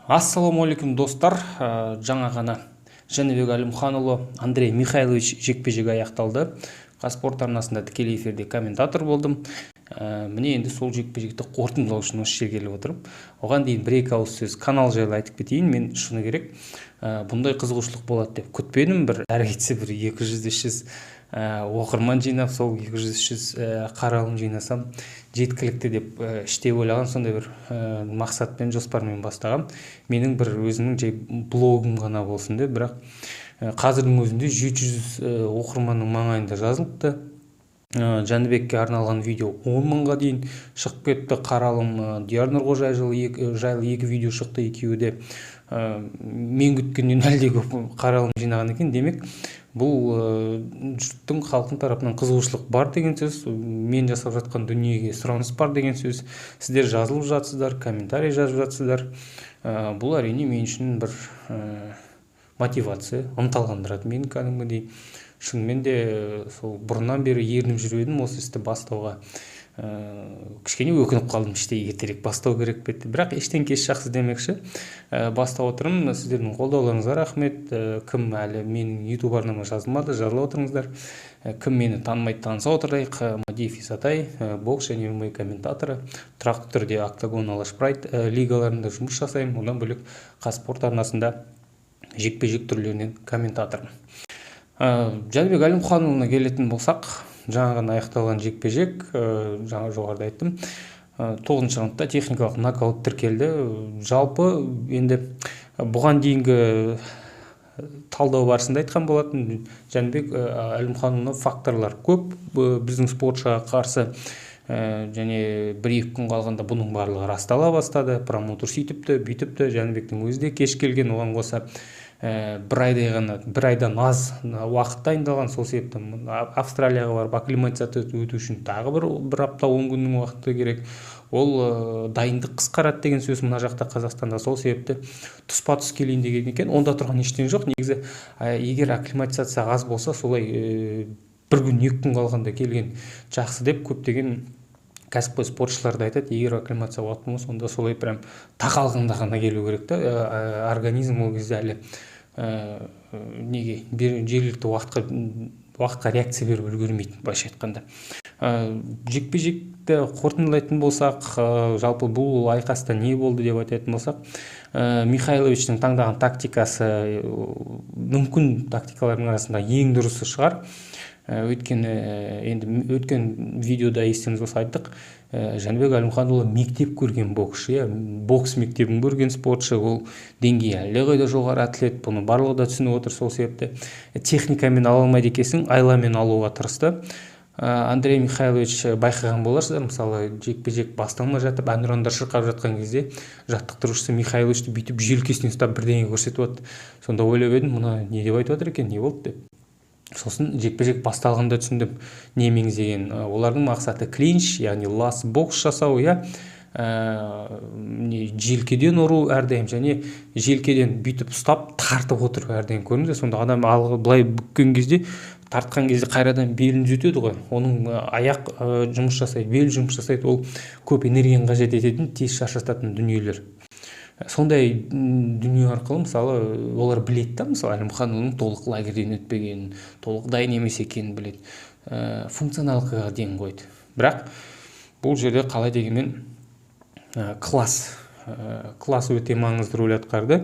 Ассалаумағалейкум, достар! Жаңа ғана Жәнібек Әлімханұлы, Андрей Михайлович жекпе-жегі аяқталды. Қазспорт арнасында тікелей эфирде комментатор болдым. Міне, енді сол жекпе-жекті қорытындылау үшін осы жерге келіп отырмын. Оған дейін бір екі ауыз сөз канал жайлы айтып кетейін. Мен, шыны керек, бұндай қызығушылық болады деп күтпедім. Бір әрі кетсе бір 200-300 оқырман жинап, сол 200-300 қаралым жинасам, жеткілікті деп іштей ойлаған, сондай бір мақсатпен, жоспармен бастағам. Менің бір өзімнің жай блогым ғана болсын деп. Бірақ қазірдің өзінде 700 оқырманның маңайында жазылыпты. Жәнібекке арналған видео 10 мыңға дейін шығып кетті қаралым. Диар Нұрғожа жайлы екі видео шықты, екеуі де мен күткеннен әлде көп қаралым жинаған екен. Демек, бұл жұрттың, халықтың тарапынан қызығушылық бар деген сөз, мен жасап жатқан дүниеге сұраныс бар деген сөз. Сіздер жазылып жатсыздар, комментарий жазып жатсыздар. Бұл, әрине, мен үшін бір мотивация, ынталандырады мені кәдімгідей. Шынымен де, сол бұрыннан бері ерініп жүріп едім осы істі бастауға. Кішкене өкініп қалдым іштей, ертерек бастау керек пе еді. Бірақ ештен кеш жақсы демекші, бастап отырмын. Сіздердің қолдауларыңызға рахмет. Кім әлі менің Ютуб арнама жазылмады, жазыла отырыңыздар. Кім мені танымайды, таныса отырайық. Мадиев Исатай, бокс және ММА комментаторы. Тұрақты түрде Октагон, Алаш Прайд лигаларында жұмыс жасаймын. Одан бөлек, Қазспорт арнасында жекпе жек түрлерінен комментатормын. Жәнібек Әлімханұлына келетін болсақ, жаңа ғана аяқталған жекпе жек, жаңа жоғарыда айттым, тоғызыншы раундта техникалық нокаут тіркелді. Жалпы, енді бұған дейінгі талдау барысында айтқан болатын, Жәнібек Әлімханұлына факторлар көп біздің спортшыға қарсы және 1-2 күн қалғанда бұның барлығы растала бастады. Промоутер сөйтіпті, бүйтіпті, Жәнібектің өзі де кеш келген, оған қоса бір айдай ғана, бір айдан аз уақыт дайындалған. Сол себепті Австралияға барып акклиматизация өту үшін тағы бір апта, 10 күннің уақыты керек. Ол дайындық қысқарады деген сөз мына жақта, Қазақстанда. Сол себепті тұспа тұс келейін деген екен. Онда тұрған ештеңе жоқ негізі. Егер акклиматизация аз болса, солай бір күн, 2 күн қалғанда келген жақсы деп көптеген кәсіпқой спортшылар да айтады. Егер акклиматизация уақыт болмаса, онда солай прям тақалғанда ғана келу керек та. Организм ол кезде әлі неге жергілікті уақытқа реакция беріп үлгермейді, былайша айтқанда. Жекпе жекті қорытындылайтын болсақ, жалпы бұл айқаста не болды деп айтатын болсақ, Михайловичтің таңдаған тактикасы мүмкін тактикалардың арасында ең дұрысы шығар. Өйткені енді өткен видеода, естеріңізде болса, айттық, Жәнібек Әлімханұлы мектеп көрген боксшы, иә, бокс мектебін көрген спортшы. Ол деңгейі әлдеқайда жоғары атлет, бұны барлығы да түсініп отыр. Сол себепті техникамен ала алмайды екенсің, айламен алуға тырысты. Андрей Михайлович, байқаған боларсыздар, мысалы, жекпе жек басталмай жатып, әнұрандар шырқап жатқан кезде жаттықтырушысы Михайловичті бүйтіп желкесінен ұстап, бірдеңе көрсетіп жатты. Сонда ойлап едім, мына не деп айтып жатыр екен, не болды деп. Сосын жекпе жек басталғанда түсіндім не меңзеген. Олардың мақсаты клинч, яғни лас бокс жасау, иә, не желкеден ұру әрдайым және желкеден бүйтіп ұстап, тартып отыру әрдайым. Көрдіңіз, сонда адам алғы былай бүккен кезде, тартқан кезде қайрадан белін түзетеді ғой. Оның аяқ жұмыс жасайды, бел жұмыс жасайды. Ол көп энергияны қажет ететін, тез шаршататын дүниелер. Сондай дүние арқылы, мысалы, олар біледі да, мысалы, Әлімханұлының толық лагерьден өтпегенін, толық дайын емес екенін біледі. Функционалдыққа ден қойды. Бірақ бұл жерде қалай дегенмен класс өте маңызды рөл атқарды.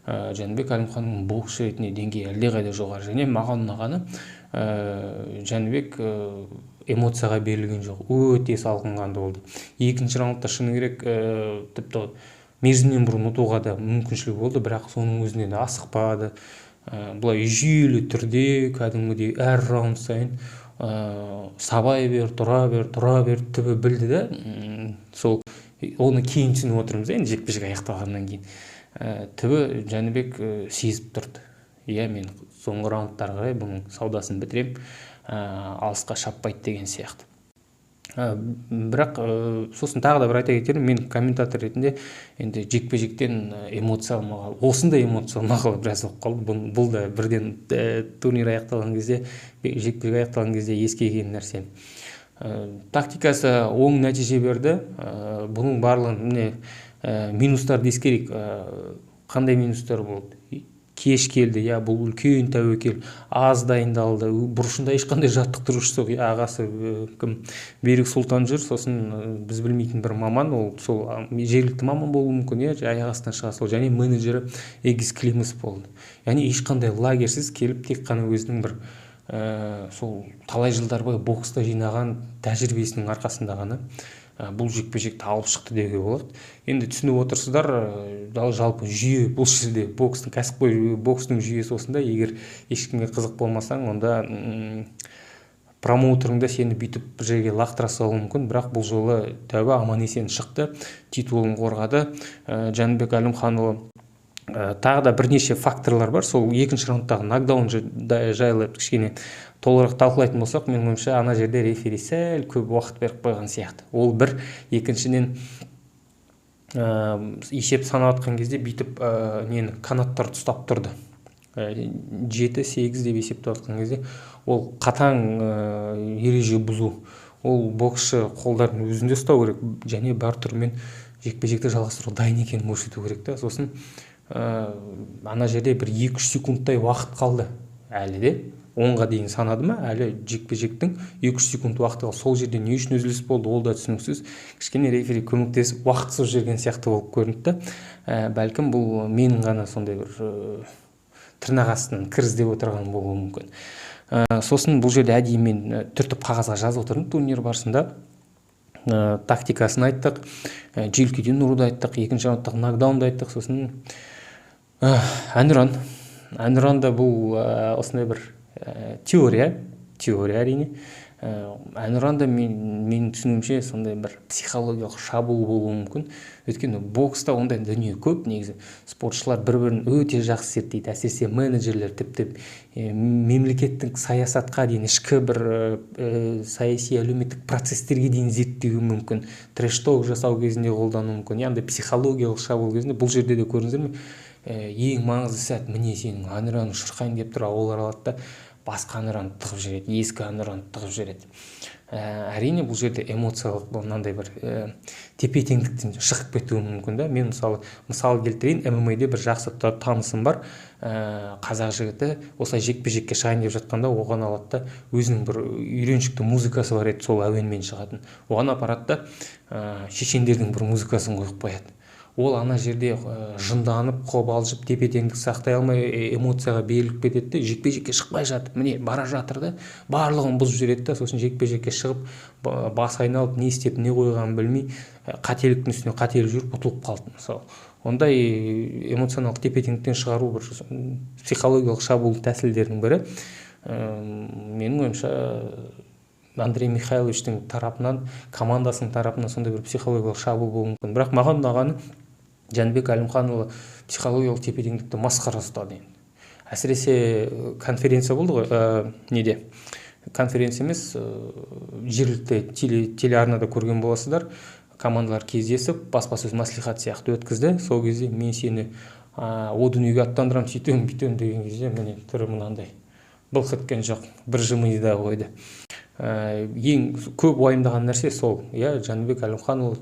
Жәнібек Әлімханұлының боксшы ретінде деңгейі әлдеқайда жоғары. Және маған ұнағаны, Жәнібек эмоцияға берілген жоқ, өте салқынқанды болды. Екінші раундта, шыны керек, тіпті мерзімнен бұрын ұтуға да мүмкіншілігі болды, бірақ соның өзінде де асықпады. Былай жүйелі түрде, кәдімгідей әр раунд сайын сабай бер, тұра бер, тұра бер, түбі білді да. Сол оны кейін түсініп отырмыз енді, жекпе жек аяқталғаннан кейін. Түбі Жәнібек сезіп тұрды, иә, мен соңғы раундтарға қарай бұның саудасын бітіремін, алысқа шаппайды деген сияқты. Бірақ сосын тағы да бір айта кетерім, мен комментатор ретінде енді жекпе жектен эмоция алмағалы, осындай эмоция алмағалы біраз болып қалды. Бұл да бірден турнир аяқталған кезде, жекпе жек аяқталған кезде еске келген нәрсе. Тактикасы оң нәтиже берді. Бұның барлығын міне Минустарды ескерейік. Қандай минустар болды? Кеш келді, иә, бұл үлкен тәуекел, аз дайындалды, бұрышында ешқандай жаттықтырушысы жоқ, ағасы кім, Берік Сұлтан жүр, сосын біз білмейтін бір маман, ол сол жергілікті маман болуы мүмкін, иә, аяқ астынан шыға сол, және менеджері Эгис Климас болды. Яғни ешқандай лагерсіз келіп, тек қана өзінің бір сол талай жылдар бойы бокста жинаған тәжірибесінің арқасында ғана бұл жекпе-жекті алып шықты деуге болады. Енді түсініп отырсыздар, жалпы жүйе бұл жерде бокстың, кәсіпқой бокстың жүйесі осындай. Егер ешкімге қызық болмасаң, онда промоутерің де сені бүйтіп бір жерге лақтыра салуы мүмкін. Бірақ бұл жолы тәуба аман есен шықты, титулын қорғады Жәнібек Әлімханұлы. Тағы да бірнеше факторлар бар. Сол екінші раундтағы нокдаун жайлы кішкене толығырақ талқылайтын болсақ, менің ойымша, ана жерде рефери сәл көп уақыт беріп қойған сияқты. Ол бір. Екіншіден, есеп санап жатқан кезде бүйтіп нені, канаттарды ұстап тұрды. 7-8 деп есептеп жатқан кезде ол қатаң ереже бұзу. Ол боксшы қолдарын өзінде ұстау керек және бар түрімен жекпе-жекті жалғастыруға дайын екенін көрсету керек та. Сосын ана жерде бір 2-3 секундтай уақыт қалды әлі де. 10-ға дейін санады ма, әлі жекпе-жектің 2-3 секунд уақыты қалды. Сол жерде не үшін үзіліс болды, ол да түсініксіз. Кішкене рефери көмектесіп уақыт созып жіберген сияқты болып көрінді да. Бәлкім бұл менің ғана сондай бір тырнақ астынан кір іздеп отырған болуы мүмкін. Сосын бұл жерде әдейі мен түртіп қағазға жазып отырдым турнир барысында. Тактикасын айттық, желкеден ұруды айттық, екінші раундтағы нокдаунды айттық. Сосын әнұран. Әнұран да бұл осындай бір теория әрине. Әнұран да менің түсінуімше сондай бір психологиялық шабуыл болуы мүмкін. Өйткені бокста ондай дүние көп негізі. Спортшылар бір-бірін өте жақсы зерттейді, әсіресе менеджерлер, тіпті мемлекеттік саясатқа дейін, ішкі бір саяси әлеуметтік процестерге дейін зерттеуі мүмкін. Трэш-ток жасау кезінде қолдану мүмкін. Яғни психологиялық шабуыл кезінде бұл жерде де көрдіңіздер ме? Ең маңызды сәт, міне сенің әнұраның шырқайын деп тұр, олар алады да басқа әнұранды тығып жібереді, ескі әнұранды тығып жібереді. Әрине бұл жерде эмоциялық мынандай бір тепе-теңдіктен шығып кетуі мүмкін да. Мен мысал келтірейін, ММА-де бір жақсы танысым бар, қазақ жігіті осылай жекпе-жекке шығайын деп жатқанда оған алады да өзінің бір үйреншікті музыкасы бар еді, сол әуенмен шығатын. Оған апарады да шешендердің бір музыкасын қойып қояды. Ол ана жерде жынданып, қобалжып, тепе-теңдік сақтай алмай, эмоцияға беріліп кетеді де, жекпе-жекке шықпай жатып, міне бара жатыр да, барлығын бұзып жібереді да, сосын жекпе-жекке шығып, басы айналып, не істеп, не қойғанын білмей, қателіктің үстіне қателік жүріп ұтылып қалды мысалы. Ондай эмоционалдық тепе-теңдіктен шығару бір психологиялық шабуыл тәсілдерінің бірі. Менің ойымша, Андрей Михайловичтің тарапынан, командасының тарапынан сондай бір психологиялық шабуыл болуы мүмкін. Бірақ маған ұнағаны, Жәнібек Әлімханұлы психологиялық тепе-теңдікті масқара ұстады енді. Әсіресе конференция болды ғой, неде? Конференция емес, жергілікті телеарнада көрген боласыздар. Командалар кездесіп, баспасөз мәслихат сияқты өткізді. Сол кезде мен сені о дүниеге аттандырамын, сөйтемін, бүйтемін деген кезде міне түрі мынандай. Былқ еткен жоқ, бір жымиды да қойды. Ең көп уайымдаған нәрсе сол, иә, Жәнібек Әлімханұлы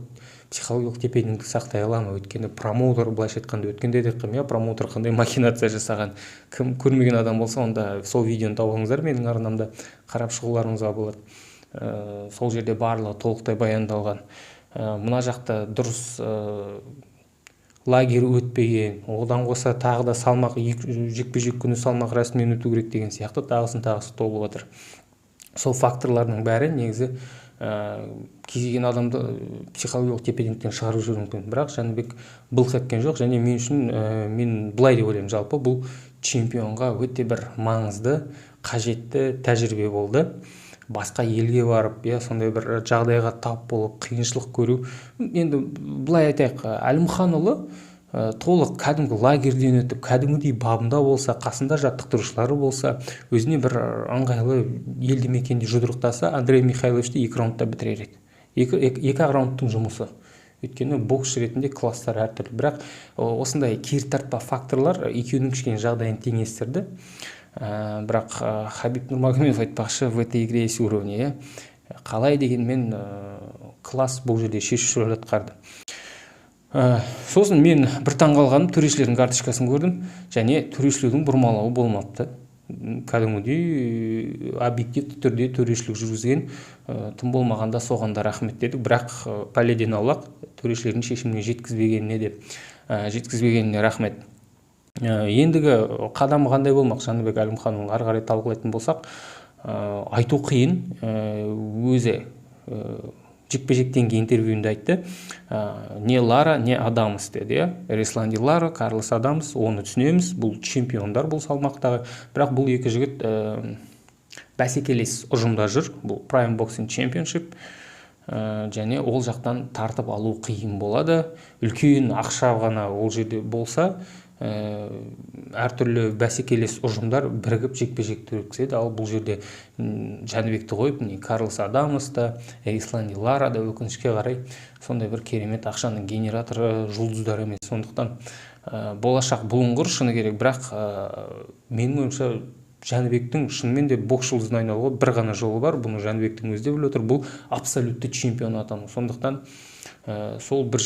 психологиялық тепе-теңдікті сақтай ала ма? Өйткені промоутер, былайша айтқанда, өткенде де айтқанмын, иә, промоутер қандай махинация жасаған. Кім көрмеген адам болса, онда сол видеоны тауып алыңыздар, менің арнамда қарап шығуларыңызға болады. Сол жерде барлығы толықтай баяндалған. Мына жақта дұрыс лагерь өтпеген, одан қоса тағы да салмақ, жекпе-жек күні салмақ рәсімінен өту керек деген сияқты тағысын тағысы толып отыр. Сол факторлардың бәрі негізі кез келген адамды психологиялық тепе-теңдіктен шығарып жіберуі мүмкін. Бірақ Жәнібек былқ еткен жоқ, және мен үшін, мен былай деп ойлаймын, жалпы бұл чемпионға өте бір маңызды, қажетті тәжірибе болды. Басқа елге барып, иә, сондай бір жағдайға тап болып, қиыншылық көру. Енді былай айтайық, Әлімханұлы толық кәдімгі лагерден өтіп, кәдімгідей бабында болса, қасында жаттықтырушылары болса, өзіне бір ыңғайлы елді мекенде жұдырықтаса, Андрей Михайловичті 2 раундта бітірер еді. Екі раундтың жұмысы. Өйткені боксшы ретінде класстар әртүрлі. Бірақ осындай кері тартпа факторлар екеуінің кішкене жағдайын теңестірді. Бірақ Хабиб Нурмагомедов айтпақшы, в этой игре есть уровни, иә. Қалай дегенмен, класс бұл жерде шешуші рөл атқарды. Сосын мен бір таңғалғаным, төрешілердің карточкасын көрдім, және төрешілердің бұрмалауы болмапты. Кәдімгідей объективті түрде төрешілік жүргізген, тым болмағанда соған да рахмет дедік. Бірақ пәледен аулақ, төрешілердің шешіміне жеткізбегеніне де, жеткізбегеніне рахмет. Ендігі қадамы қандай болмақ Жәнібек Әлімханұлының, ары қарай талқылайтын болсақ, айту қиын. Өзі жекпе-жектен кейін интервьюінде айтты, не Лара, не Адамс деді, иә. Эрисланди Лара, Карлос Адамс, оны түсінеміз, бұл чемпиондар бұл салмақтағы. Бірақ бұл екі жігіт бәсекелес ұжымда жүр, бұл Prime Boxing Championship, және ол жақтан тартып алу қиын болады. Үлкен ақша ғана ол жерде болса, әртүрлі бәсекелес ұжымдар бірігіп жекпе-жекті өткізеді. Ал бұл жерде Жәнібекті қойып, не Карлос Адамс та, Эрисланди Лара да өкінішке қарай сондай бір керемет ақшаның генераторы жұлдыздар емес. Сондықтан болашақ бұлыңғыр, шыны керек. Бірақ менің ойымша, Жәнібектің шынымен де бокс жұлдызына айналуға бір ғана жолы бар. Бұны Жәнібектің өзі де біліп отыр. Бұл абсолютті чемпион атану. Сондықтан сол бір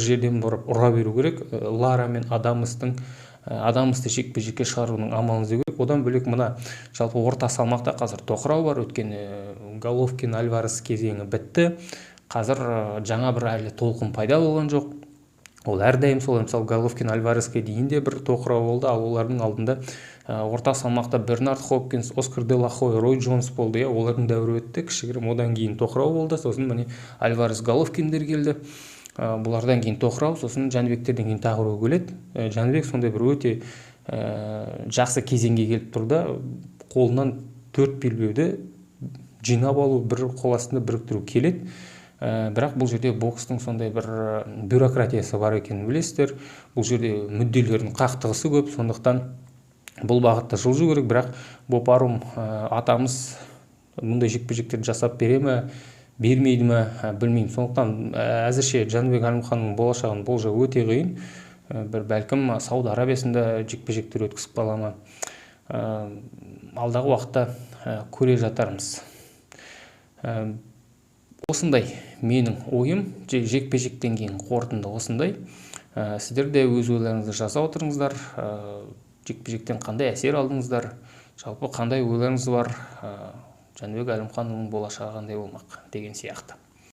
жерден барып ұра беру керек. Лара мен Адамсты жекпе-жекке шығаруның амалын іздеу керек. Одан бөлек мына жалпы орта салмақта қазір тоқырау бар. Өйткені Головкин Альварес кезеңі бітті. Қазір жаңа бір әлі толқын пайда болған жоқ. Ол әрдайым солай. Мысалы, Головкин Альвареске дейін де бір тоқырау болды, ал олардың алдында орта салмақта Бернард Хопкинс, Оскар де ла Хойя, Рой Джонс болды, иә, олардың дәуірі өтті, кішігірім одан кейін тоқырау болды. Сосын міне Альварес Головкиндер келді. Бұлардан кейін тоқырау, сосын Жәнібектерден кейін тағы біреу келеді. Жәнібек сондай бір өте жақсы кезеңге келіп тұр да, қолынан 4 белбеуді жинап алу, бір қол астында біріктіру келеді. Бірақ бұл жерде бокстың сондай бір бюрократиясы бар екенін білесіздер. Бұл жерде мүдделердің қақтығысы көп, сондықтан бұл бағытта жылжу керек. Бірақ Боб Арум атамыз мұндай жекпе-жектерді жасап бере ме, бермейді ме, білмеймін. Сондықтан әзірше Жәнібек Әлімханның болашағын болжау өте қиын. Бір бәлкім Сауд Арабиясында жекпе-жектер өткізіп қала ма? Алдағы уақытта көре жатармыз. Осындай менің ойым, жекпе-жектен кейін қорытынды осындай. Сіздер де өз ойларыңызды жаза отырыңыздар. Жекпе-жектен қандай әсер алдыңыздар, жалпы қандай ойларыңыз бар, Жәнібек Әлімханұлының болашағы қандай болмақ деген сияқты.